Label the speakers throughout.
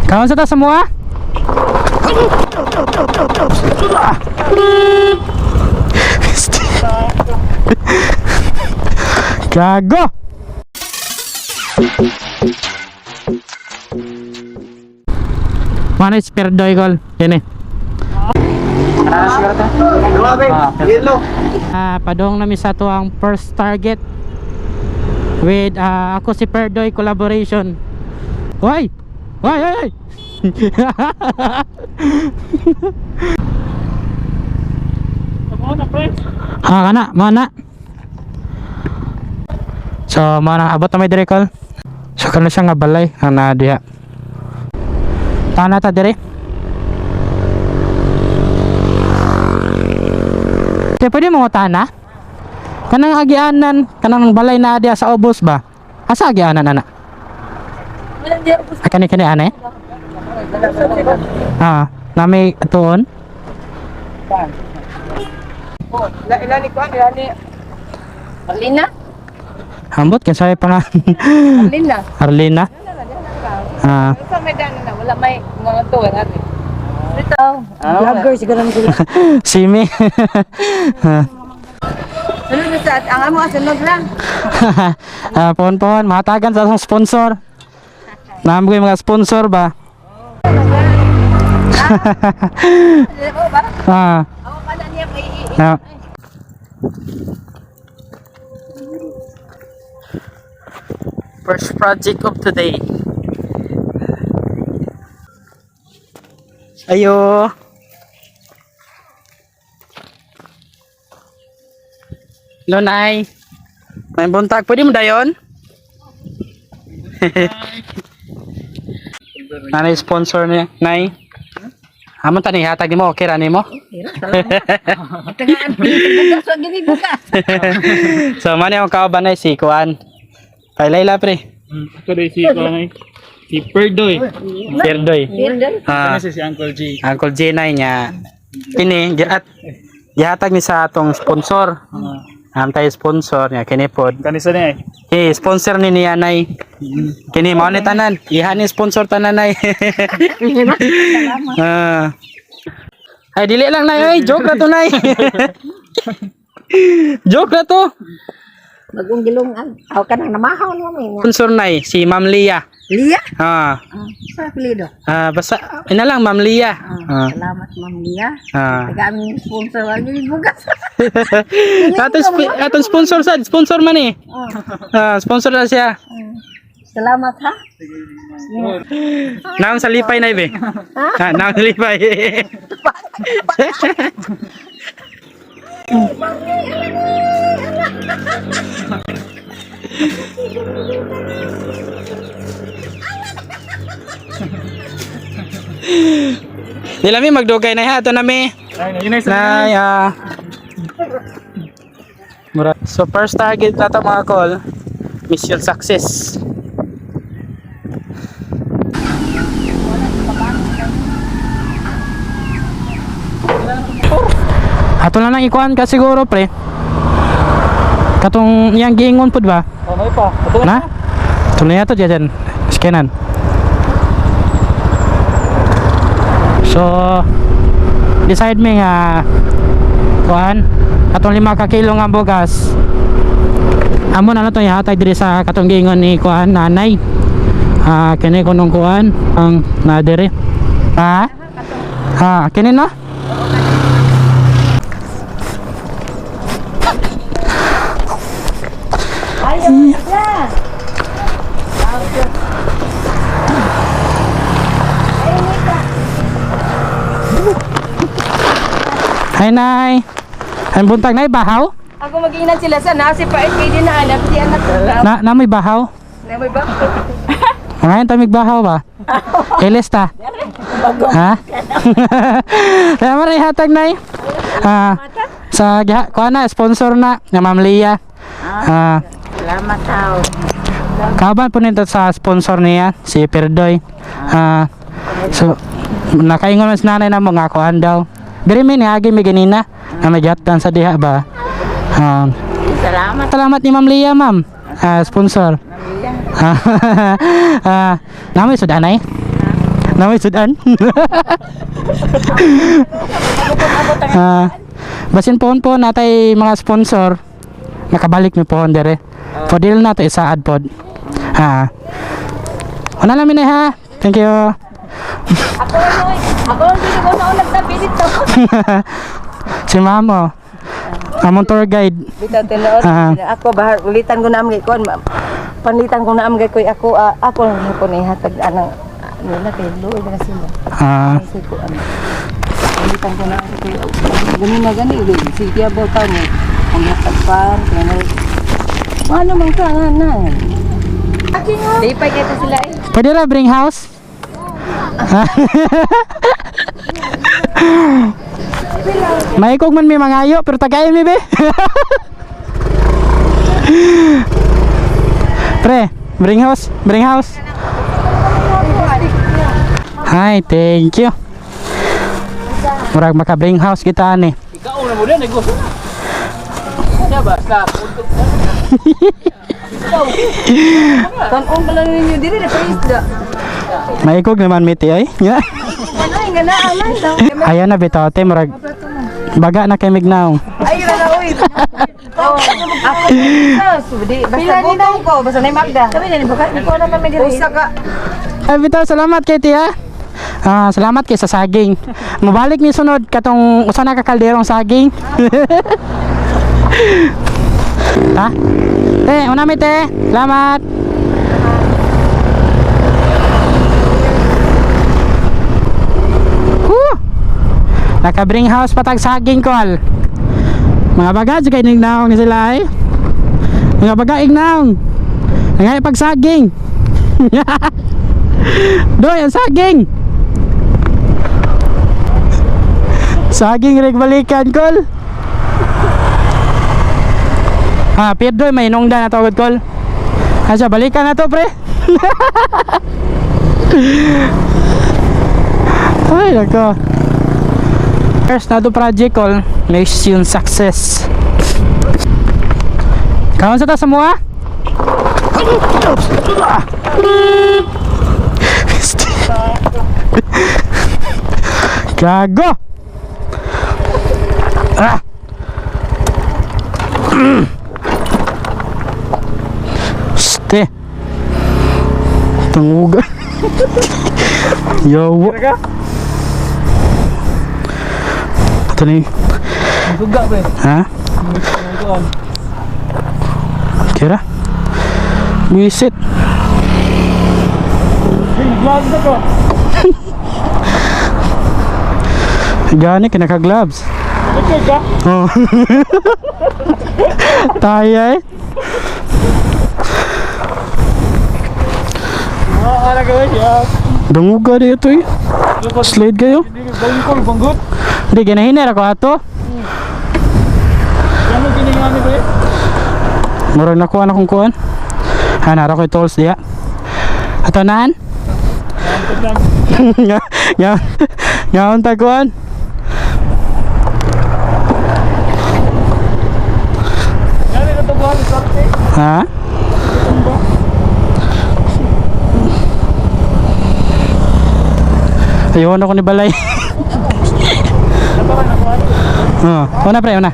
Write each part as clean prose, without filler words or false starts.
Speaker 1: Kaon sa ta sa mua? Gago! Mana is Perdoy gol? Ini. Padong nami sa to ang first target with ako si Perdoy collaboration. Hoy! Hoy, hoy, hoy! Ah, kana, mana. So, mana abot na may dire call. So, kano siya nga balay ang naa diha. Tana ta dire. Te, pwede mo tana? Kanang agianan, kanang balay na diha sa ubos ba? Asa agianan ana? Ah, kani kani ane? Ah, nami tuon.
Speaker 2: Ilani ko, ilani. Arlina?
Speaker 1: Ambot kinsa pa nga.
Speaker 2: Arlina.
Speaker 1: Arlina. Ah,
Speaker 2: Sa may daan na, wala may mga tuwan ate. Dito. Vlogger siguro na sila.
Speaker 1: simi.
Speaker 2: Sunod na sa ang amo sunod lang.
Speaker 1: Ah, pohon pohon mahatagan sa atong sponsor. Naam ko yung mga sponsor ba?
Speaker 2: Oh, ba?
Speaker 1: Ah,
Speaker 2: Ako pa na niya may
Speaker 1: na. First project of today. Ayo. Lonay. May buntag. Pwede mo dayon? Nanay sponsor niya. Nay. Amon tani hatag nimo okay ra nimo?
Speaker 2: Tagaan bukas wag gini bukas.
Speaker 1: So man yung kauban ay si Kuan. Kay Layla pre.
Speaker 3: Ako din si Kuan si Perdoy.
Speaker 1: Perdoy. Ah,
Speaker 3: Kasi si Uncle G.
Speaker 1: Uncle J9 niya. Kini giat gihatag ni sa atong sponsor. Am tayo sponsor niya kini pod.
Speaker 3: Kanisa niya eh.
Speaker 1: Eh sponsor ni niya nay. Kini mao ni tanan. Iha ni sponsor tanan nay. Ah. Ay dili lang nay oy, joke ra to nay. Joke ra to.
Speaker 2: Bagong gilungan. Aw ka nang namahaw mo may.
Speaker 1: Sponsor nay si Ma'am Lia.
Speaker 2: Lia?
Speaker 1: Ah.
Speaker 2: Sa apelyido.
Speaker 1: Ah, basta ina lang Ma'am Lia. Ah.
Speaker 2: Salamat Ma'am Lia.
Speaker 1: Ah.
Speaker 2: Tagaan sponsor wag gini bukas.
Speaker 1: Atong sponsor sad, sponsor man eh. Ah, sponsor na siya.
Speaker 2: Salamat ha.
Speaker 1: Naam sa lipay na ibe. Ha, naam sa lipay. Nila mi magdugay na ha, ato na mi.
Speaker 3: Ay, yun ay sa
Speaker 1: Nay, ah. So first target na to mga call, mission success. Ato na lang ikuan ka siguro pre. Katong yang giingon pud ba?
Speaker 3: Oh, may pa. Ito
Speaker 1: Na? Tuloy na to dyan. Scanan. So, decide me nga kuan atong 5 ka kilo nga bugas. Amo na lang itong ihatag diri sa katong giingon ni kuan nanay. Ah, kini kunong kuan ang na diri. Ha? Ha, kini no?
Speaker 2: Ayaw na.
Speaker 1: Hi nay. Ang buntag nay bahaw?
Speaker 2: Ako mag-iinan sila sa nasi pa eh din na anak si anak ko.
Speaker 1: Na na may bahaw?
Speaker 2: Na may ba?
Speaker 1: Ngayon tamig bahaw ba? Elis ta? Ha? Kaya mo rin hatag na eh. Ah, sa kuha na, sponsor na, na Ma'am Lia. Ah,
Speaker 2: Salamat tao.
Speaker 1: kauban po nito sa sponsor niya, si Perdoy. Ah, so, nakaingon man sa nanay na mo nga kuhan daw. Diri mi ni agi mi ganina na may gihatan sa diha ba. Ah,
Speaker 2: Salamat.
Speaker 1: salamat ni Ma'am Lia, ma'am. Ah, sponsor. Ah, namay sudan ay? Namay sudan. Ah, basin pohon po natay mga sponsor. Makabalik mi pohon dere. Podil na to isaad pod. Ah. Una lang mi na ha. Thank you.
Speaker 2: Ako lang oy. Ako lang dili ko na nagtabi dito.
Speaker 1: Si ma'am oh. Among tour guide.
Speaker 2: Bitaw tinuod.
Speaker 1: Ah.
Speaker 2: Ako bahar ulitan ko na am kon. Panlitan ko na am kay ako ah, ako lang ko ni hatag anang nila kay luoy na sila.
Speaker 1: Ah,
Speaker 2: Kasi ko ano. Ulitan ko na am kay gani na gani sige abo ta ni ang hatag pan kay na. Ano man ka nga na. Di pa kita sila eh.
Speaker 1: Pwede ra bring house? Maikog man mi mangayo pero tagay mi be. Pre, bring house, bring house. Hi, thank you. Murag maka bring house kita ani.
Speaker 3: Ikaw na mo din, negosyo na. Siya ba? Sa punto.
Speaker 2: Kanon pa lang ninyo diri na isda.
Speaker 1: Maikog naman mi ti ay. Yeah.
Speaker 2: Ano nga na aman daw.
Speaker 1: Ayan na bitaw te murag baga na kay mignaw.
Speaker 2: Ay ra na oy. Oh, ako di basta gutom ko basta nay Magda. Kami na ni baka ko na kami diri. Usa ka.
Speaker 1: Ay, bitaw, salamat kay tiya. Ah, salamat kay sa saging. Mabalik ni sunod katong usa na ka kalderong saging. Ha? Te, una mi te. Salamat. Whew! Naka-bring house patag saging kol. Mga baga, kay nignaong ni sila ay. Mga baga ignaong. Nangay pagsaging. Doy, ang saging! Saging rig balikan, kol. Ah, Pedro, may inungda na tawag, kol. Asa, balikan na to, pre. Ay, nako. First na to project, kol. Mission success. Kaon sa ta sa mua? Gago! Ah! Ste. Tanguga. Yawa. Ito na yun.
Speaker 3: Suga ba eh.
Speaker 1: Ha? Kira? Buisit.
Speaker 3: Vlog na ko.
Speaker 1: Gani, kinaka-gloves.
Speaker 3: Okay ka?
Speaker 1: Oh. Tayo eh.
Speaker 3: Ah, ala ka ya.
Speaker 1: Dunguga dito eh. Slide kayo.
Speaker 3: Bangkol, banggot.
Speaker 1: Hindi, ginahiner ako ato.
Speaker 3: Ano giningani ko eh?
Speaker 1: Murag nakuha na kong kuhan. Hanara ko yung tools diya. Ato naan? Nga, nga, nga unta kuhan.
Speaker 3: Gani na to buhan sa
Speaker 1: Ha? Ayun ako ni Balay. Oh, una pre, una.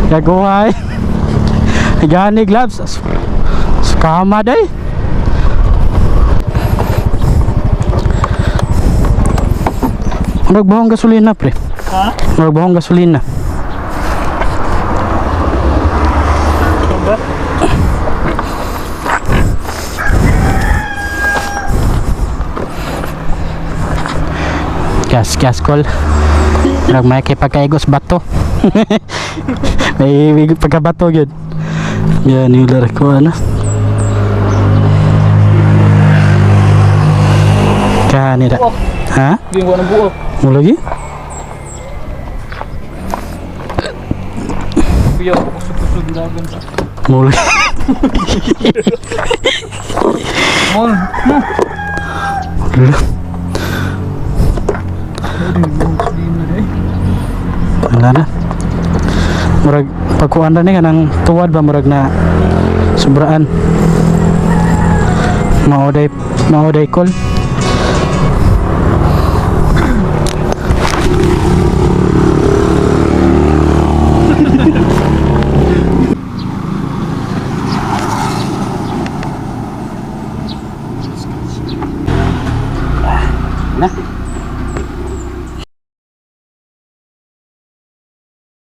Speaker 1: Gagawa eh. Gani gloves. Skama day. Murag gasolina pre.
Speaker 3: Ha?
Speaker 1: Murag buhong gasolina.
Speaker 3: Ba?
Speaker 1: Gas, gas call. Murag may kay pagkaigos bato. May pagkabato gyud. Yan yung laro ko ano. Kanira. Ha?
Speaker 3: Hindi ko ng buo.
Speaker 1: Mo lagi?
Speaker 3: Kuya, kusog-kusog dagan sa.
Speaker 1: Mo lagi.
Speaker 3: Oh, no.
Speaker 1: Wala. Wala na. Murag pagkuan ra ni kanang tuwad ba, murag na sobraan. Maoday, maoday call.